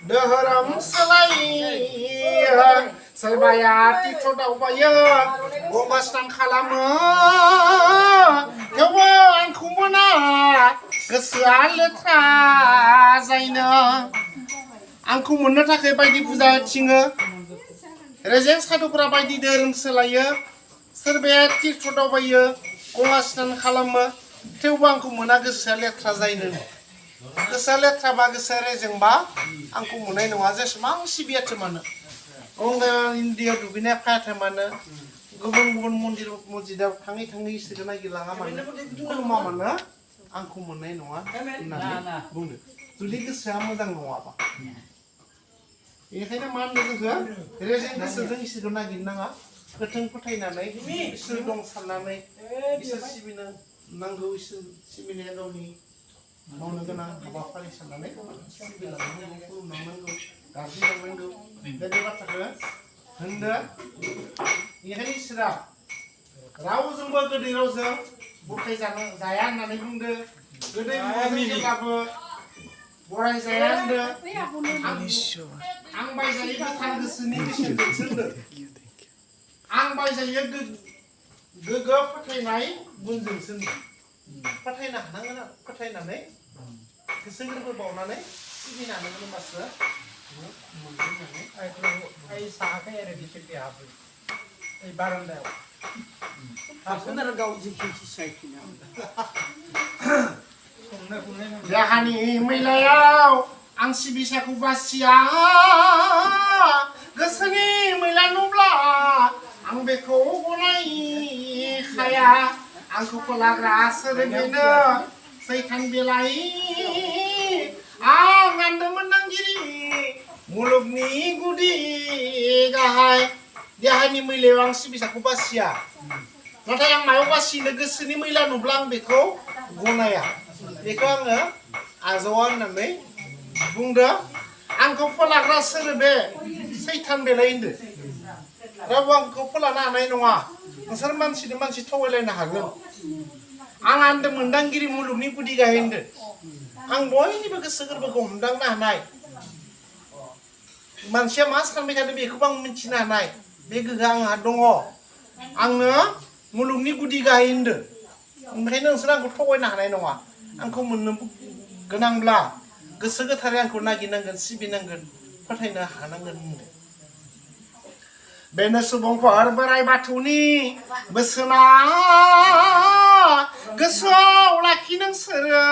धोरोम सोलायो सोरबाया टिकटक दावबायो गंगा स्नान खालामो थेवबो आंखौ मोना गोसोआ लेथ्रा जायनो आंखौ मोननो थाखाय बायदि फुजा होथिङो रेजें सादुफोरा बायदि धोरोम सोलायो सोरबाया टिकटक दावबायो गंगा स्नान खालामो थेवबो आंखौ मोना गोसोआ लेथ्रा जायनो गोसोआ लेथ्राबा गोसोआ रेजेंबा आंखौ मोननाय नङा जेसेबां सिबियाथो मानो गंगा इन्दियाव दुगैनाय फायाथो मानो गुबुन गुबुन मन्दिर मस्जिदाव थाङै थाङै इसोरखौ नागिरलाङा मानो खुलुमा मानो आंखौ मोननाय नङा होननानै बुंदो जुदि गोसोआ मोजां नङाबा बेनिखायनो मा होनदों जोंखौ रेजें गोसोजों इसोरखौ नागिरनाङा गोथों फोथायनानै इसोर दं साननानै इसोर सिबिनो नांगौ इसोर सिबिनाया गावनि मावनो गोनां हाबाफारि साननानै सिबिलांनांगौ खुलुमलांनांगौ गाबज्रिलांनांगौ बे बाथ्राखौ होनदो बेनिखायनो इसोरा रावजोंबो गोदै रावजों बुरखाय जाया होननानै बुंदो गोदै मुवाजों जेब्लाबो बराय जाया होनदो आं बायजायो गोथार गोसोनि बेसेनजोंसो होनदो आं बायजायो गोग्गो फोथायनाय गुनजोंसो होनदो फोथायनो हानांगोन फोथायनानै गोसो गोरबो बावनानै सिबिनानै होनबासो Ay sahaja era di tepi apa? Ay barang dah. Aku nak kau jadi kisah kini. देहानि मैलायाव आं सिबिसाखौ बासिया गोसोनि मैला नुब्ला आं बेखौ गनायखाया आंखौ फोलाग्रा सोर बेनो सैतान बेलाय आं आन्दोमोनदांगिरि मुलुगनि गुदि गाहाय देहानि मैलायाव आं सिबिसाखौ बासिया नाथाय आं मायाव बासिनो गोसोनि मैला नुब्ला आं बेखौ गनाया बेखौ आङो आजावा होननानै बुंदो आंखौ फोलाग्रा सोर बे सैतान बेलाय होनदो रावबो आंखौ फोलानो हानाय नङा नोंसोर मानसिजों मानसि थगायलायनो हागोन आं आन्दो मोनदांगिरि मुलुगनि गुदि गाहाय होनदो आं बयनिबो गोसो गोरबोखौ हमदांनो हानाय मानसिया मा सानबाय थादों बेखौबो आं मिथिनो हानाय बे गोहोआ आंहा दङ आंनो मुलुगनि गुदि गाहाय होनदो ओंखायनो नोंसोर आंखौ थगायनो हानाय नङा आंखौ मोननो गोनांब्ला गोसो गोथारै आंखौ नागिरनांगोन सिबिनांगोन फोथायनो हानांगोन होनदो बेनो सुबुंफोर बोराइ बाथौनि बोसोना गोसोआव लाखि नोंसोरो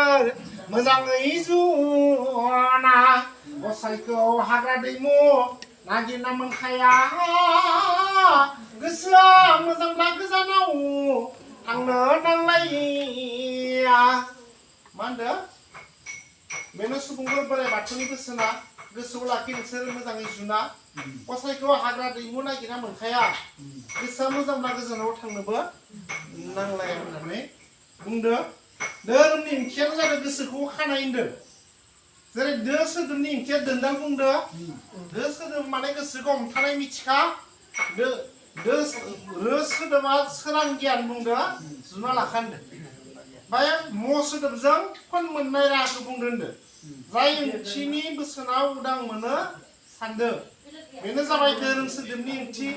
मोजाङै जुना गसाइखौ हाग्रा दैमु नागिरना मोनखाया गोसोआ मोजांब्ला गोजानाव थांनो नांलाया मा होनदो बेनो सुबुंफोर बोराइ बाथौनि बोसोना गोसोआव लाखि नोंसोर मोजाङै जुना गसाइखौ हाग्रा दैमु नागिरना मोनखाया गोसोआ मोजांब्ला गोजानाव थांनोबो नांलाया होननानै बुंदो धोरोमनि ओंथियानो जादों गोसोखौ खानाय होनदो जेरै दो सोदोबनि ओंथिया दोनदाल बुंदो दो सोदोब माने गोसोखौ हमथानाय मिथिखा रो सोदोबा सोरां गियान बुंदो जुना लाखा होनदो ओमफ्राय म सोदोबजों फन मोननाय राहाखौ बुंदो होनदो जाय ओंथिनि बोसोनाव उदां मोनो सानदो बेनो जाबाय धोरोम सोदोबनि ओंथि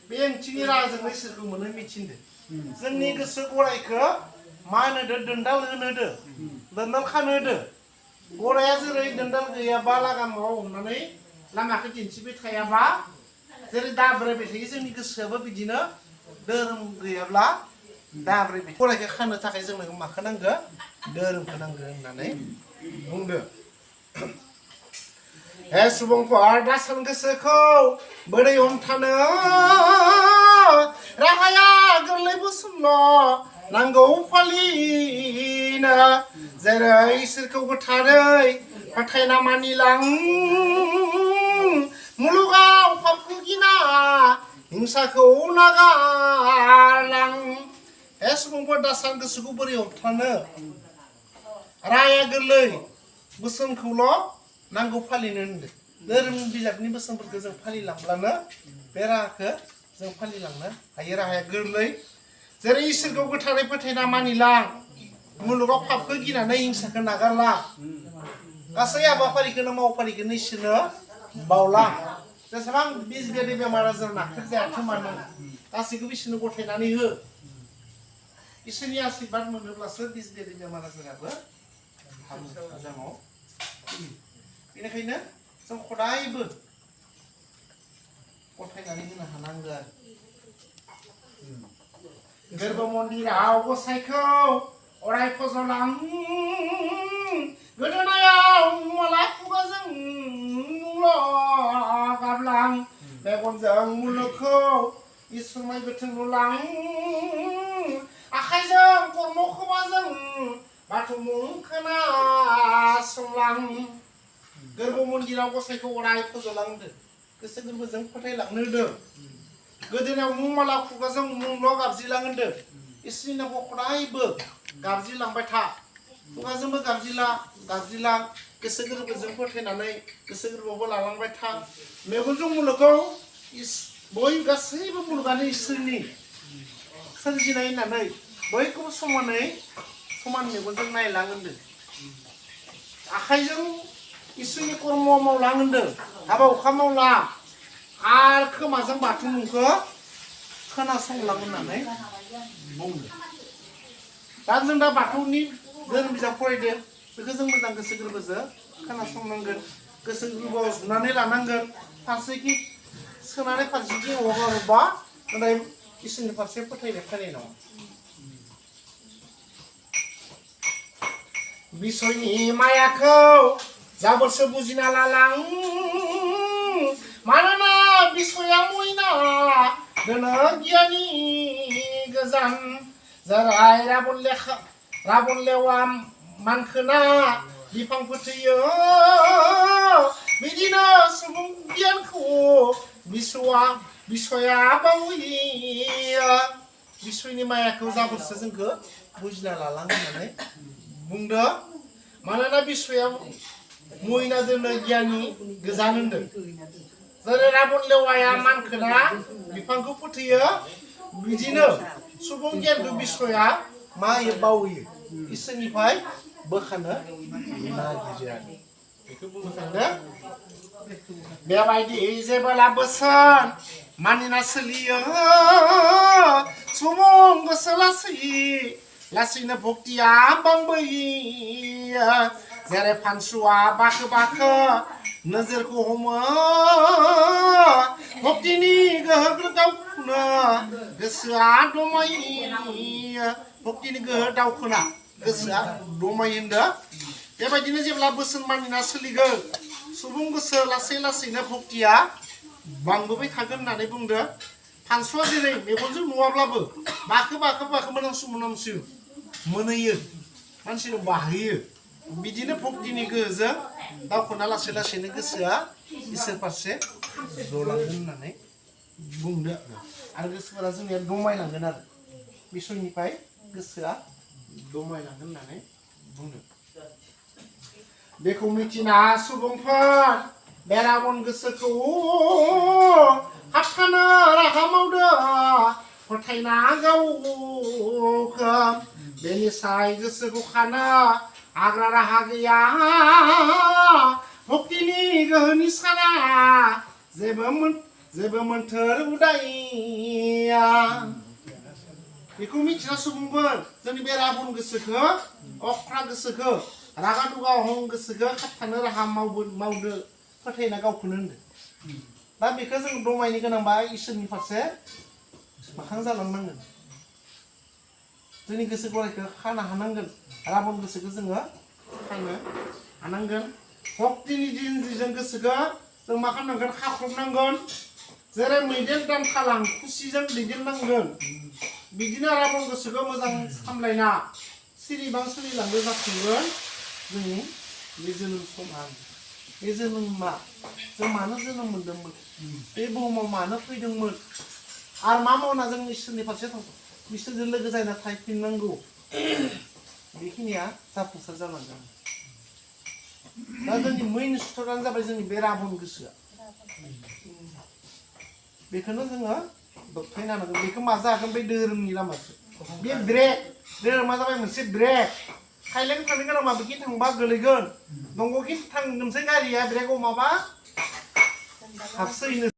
बे ओंथिनि राहाजों इसोरखौ मोनो मिथिदो जोंनि गोसो गराइखौ मा होनोदो दोनदाल होनोदो दोनदाल खानो होदो गराइया जेरै दोनदाल गैयाबा लागामाव हमनानै लामाखौ दिन्थिबाय थायाबा जेरै दाब्रायबाय थायो जोंनि गोसोआबो बिदिनो धोरोम गैयाब्ला दाब्रायबाय गराइखौ खानो थाखाय जोंनो माखौ नांगौ धोरोमखौ नांगौ होननानै बुंदो हे सुबुंफोर दासान गोसोखौ बोरै हमथानो राहाया गोरलै बोसोनल' नांगौ फालिनो जेरै इसोरखौ गोथारै फोथायना मानिलां मुलुगाव पापखौ गिना हिंसाखौ नागारलां हे सुबुंफोर दासान गोसोखौ बोरै हमथानो राहाया गोरलै बोसोनखौल' नांगौ फालिनो होनदो धोरोम बिजाबनि बोसोनफोरखौ जों फालिलांब्लानो बे राहाखौ जों फालिलांनो हायो राहाया गोरलै जेरै इसोरखौ गोथारै फोथायना मानिलां मुलुगाव पापखौ गिनानै हिंसाखौ नागारला गासै हाबाफारिखौनो मावफारिखौनो इसोरनो बावलां जेसेबां बिस बेबायदि बेमार आजार नाख्रेबजायाथों मानो गासैखौबो इसोरनो गथायनानै हो इसोरनि आशीर्बाद मोनोब्लासो बिस बेबायदि बेमार आजाराबो हामो मोजाङाव बेनिखायनो जों खदायबो गथायनानै होनो हानांगोन गोरबो मन्दिराव गसाइखौ अराय फज'लां गोदोनायाव मला खुगाजों गाबलां मेगनजों मुलुगखौ इसोरमाय गोथों नुलां आखाइजों कर्म खोमाजों बाथौ मुं खोनासंलां गोरबो मन्दिराव गसाइखौ अराय फज'लांदो गोसो गोरबोजों फोथायलांनो होदों गोदोनायाव मुं माला खुगाजों मुंल' गाबज्रिलांदो इसोरनि नामखौ खदायबो गाबज्रिलांबाय था खुगाजोंबो गाबज्रिलां गोसो गोरबोजों फोथायनानै गोसो गोरबोआवबो लालांबाय था मेगनजों मुलुगखौ बय गासैबो मुलुगानो इसोरनि सोरजिनाय होननानै बयखौबो समान मेगनजों नायलां होनदों आखाइजों इसोरनि कर्म मावलां होनदों हाबा हुखा मावला आरो खोमाजों बाथौ मुंखौ खोनासंलां होननानै बुंदों दा जों दा बाथौनि धोरोम बिजाब फरायदों बेखौ जों मोजां गोसो गोरबोजों खोनासंनांगोन गोसो गोरबोआव जुनानै लानांगोन फारसेखि सोनानै फारसेखि हगारोबा नाथाय इसोरनि फारसे फोथायनाय फैनाय नङा बिसयनि मायाखौ जाबोरसो बुजिना लालां मानोना बिसया मयना दोनो गियानि गोजान जाराय राबन लेवा मानखोना बिफां फोथैयो बिदिनो सुबुं गियानखौ बिसया बावैयो बिसयनि मायाखौ जाबोरसो जोंखौ बुजिना लालां होननानै बुंदो मानोना बिसया मयना दोनो गियानि गोजान होनदों जेरै राबन लेवाया मानखोना बिफांखौ फोथैयो बिदिनो सुबुं गियानखौ बिसया मा होयो बावैयो इसोरनिफ्राय बोखानो नागिरो बेखौ बुंनो सानदों बेबायदि जेबोला बोसोन मानिना सोलियो सुबुं गोसो लासैनो भक्तिया बांबोयो जेरै फानसुआ बाखो नोजोरखौ हमो भक्तिनि गोहो दावखोनो गोसोआ दमायो भक्तिनि गोहो दावखोना गोसोआ दमायो होनदों बेबायदिनो जेब्ला बोसोन मानिना सोलिगोन सुबुं गोसो लासैनो भक्तिया बांबोबाय थागोन होननानै बुंदों फानसुआ जेरै मेगनजों नुवाब्लाबो बाखो मोनामसु मोनहैयो मानसिनो बाहोयो बिदिनो भक्तिनि गोहोजों दावखोना लासैनो गोसोआ इसोर फारसे जलांगोन होननानै बुंदो आरो गोसोफोरा जोंनिया दमायलांगोन आरो बिसयनिफ्राय गोसोआ दमायलांगोन होननानै बुंदो बेखौ मिथिना सुबुंफोर बेराबन गोसोखौ हाबखानो राहा मावदो फोथायना गावखौ बेनिसाय गोसोखौ खानो आग्रा राहा गैया भक्तिनि गोहोनि साना जेबो मोन्थोर उदाया बेखौ मिथिना सुबुंफोर जोंनि बे राबन गोसोखौ अख्रा गोसोखौ रागा दुगा हं गोसोखौ खाबथानो राहा मावदो फोथायना गावखौनो होनदो दा बेखौ जों दमायनो गोनांबा इसोरनि फारसे मोखां जालांनांगोन जोंनि गोसो गरायखौ खानो हानांगोन राबन गोसोखौ जोङो खानो हानांगोन भक्तिनि दिनजों गोसोखौ जों मा खालामनांगोन खाख्रबनांगोन जेरै मैदेर दानखालां खुसिजों दैदेननांगोन बिदिनो राबन गोसोखौ मोजां सामलायना सिरिबां सोलिलांनो जाफुंगोन जोंनि बे जोनोम समा बे जोनोमा जों मानो जोनोम मोन्दोंमोन बे बुहुमाव मानो फैदोंमोन आरो मा मावना जों इसोरनि फारसे बिसोरजों लोगो जाना थायफिननांगौ बेखिनिया जाफुंसार जालांगोन दा जोंनि मेइन सुथुरानो जाबाय जोंनि बे राबन गोसोआ बेखौनो जोङो दबथायनो हानांगोन बेखौ मा जागोन बे धोरोमनि लामासो बे ब्रेक धोरोमा जाबाय मोनसे ब्रेक खायलें थांनो गोनां माबेखि थांबा गोलैगोन दंग'खि थांनोसै गारिया ब्रेकआव माबा हाबसैनो